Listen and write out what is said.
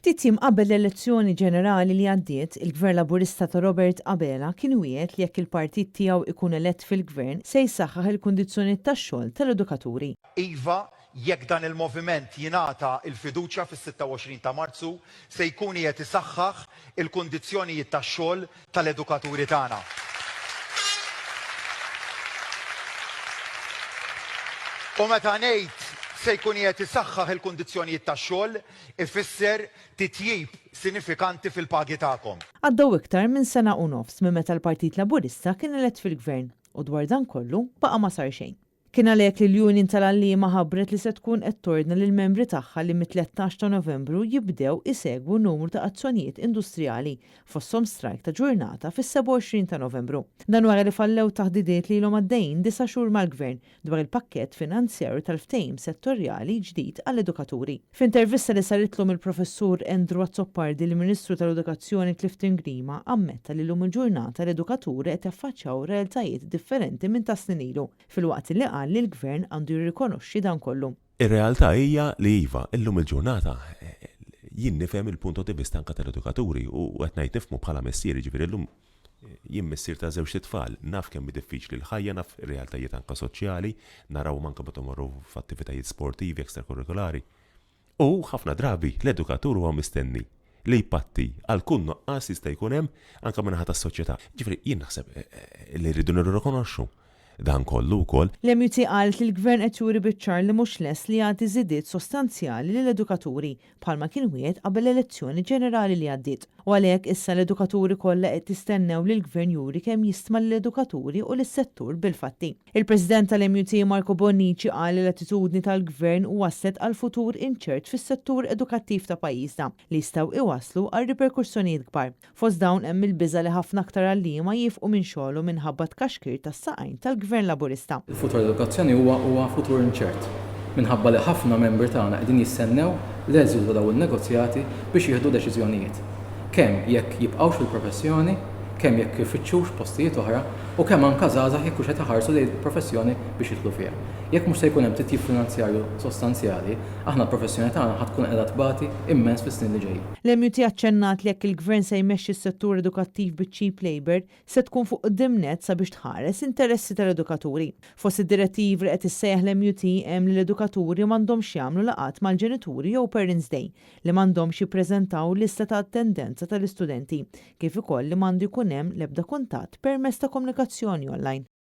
Ftit jiem qabel l-elezzjoni ġenerali li għaddiet, il-Gvern Laburista ta' Robert Abela kien wiegħed li jekk il-partit tiegħu ikun elett fil-Gvern se jsaħħaħ il-kundizzjonijiet tax-xogħol tal-edukaturi. Iva, jekk dan il-moviment jingħata l-fiduċja fis-26 ta' Marzu, se jkun qiegħed isaħħaħ il-kundizzjonijiet tax-xogħol tal-edukaturi tagħna. U meta ngħid se jkun qiegħed isaħħaħ il-kundizzjonijiet tax-xogħol, ifisser titjib sinifikanti fil-pagi tagħkom. Għaddew iktar minn sena u nofs minn meta l-Partit Laburista kien elett fil-Gvern u dwar dan kollu baqa' ma sar xejn. Kien għalhekk li l-Union tal-Għalliema ħabbret li se tkun qed tordna lill-membri tagħha li mit-13 ta' Novembru jibdew isegwu numru ta' azzjonijiet industrijali, fosthom strajk ta' ġurnata fis-27 ta' Novembru. Dan wara li fallew taħdidiet li ilhom għaddejjin disa' xhur mal-Gvern dwar il-pakkett finanzjarju tal-ftehim settorjali ġdid għall-edukaturi. F'intervista li saritlu mill-Professur Andrew Azzopardi, l-Ministru tal-Edukazzjoni Clifton Grima ammetta li llum il-ġurnata l-edukaturi qed jaffaċċjaw realtajiet differenti minn ta' snin ilu, filwaqt li qal li l-Gvern għandu jirrikonoxxi dan kollu. Ir-realtà hija li iva, illum il-ġurnata jien nifhem il-punto di vista anke tal-edukaturi u qed ngħid nifhmu bħala missier, jiġifieri llum jien missier ta' żewġt itfal, naf kemm hi diffiċli l-ħajja, naf ir-realtajiet anke soċjali, narawhom anke meta mmorru f'attivitajiet sportivi, extracurriculari. U ħafna drabi l-edukatur huwa mistenni li jpatti għal kull nuqqas li jista' jkun hemm anke min-naħa tas-soċjetà. Jiġifieri jien naħseb li rridu nirrikonoxxu dan kollu wkoll. L-MUT qalet li l-Gvern qed juri biċ-ċar li mhux lest li jagħti żidiet sostanzjali lill-edukaturi bħalma kien wiegħed qabel l-elezzjoni ġenerali li għaddiet. U għalhekk issa l-edukaturi kollha qed jistennew li l-Gvern juri kemm jistma lill-edukaturi u lis-settur bil-fatti. Il-President tal-MUT Marco Bonnici qal li l-attitudni tal-Gvern wasslet għal futur inċert fis-settur edukattiv ta' pajjiżna li jistgħu iwasslu għal riperkussjonijiet kbar. Fost dawn hemm il-biża' li ħafna aktar għalliema jiefqu minn xogħolhom minħabba t-tkaxkir tas-saqajn tal-Gvern Laburista. Il-futur tal-edukazzjoni huwa huwa futur inċert, minħabba li ħafna membri tagħna qegħdin jistennew l-eżitu ta' dawn in-negozjati biex jieħdu deċiżjonijiet. Kemm jekk jibqgħux fil-professjoni, kemm jekk ifittxux postijiet oħra u kemm anke żgħażagħ jekk hux qed iħarsu lejn il-professjoni biex jidħlu fiha. Jekk mhux se jkun hemm titjib finanzjarju sostanzjali, aħna l-professjoni tagħna ħa tkun qiegħda tbati immens fis-snin li ġejjin. L-MUT aċċennat li jekk il-Gvern se jmexxi s-settur edukattiv biċ-cheap labour, se tkun fuq quddiem nett sabiex tħares interessi tal-edukaturi. Fost id-direttivi li qed issejjaħ l-MUT hemm li l-edukaturi m'għandhomx jagħmlu laqgħat mal-ġenituri jew Parents' Day, li m'għandhomx jippreżentaw lista ta' attendenza tal-istudenti, kif ukoll li m'għandu jkun hemm l-ebda kuntatt permezz ta' komunikazzjoni online.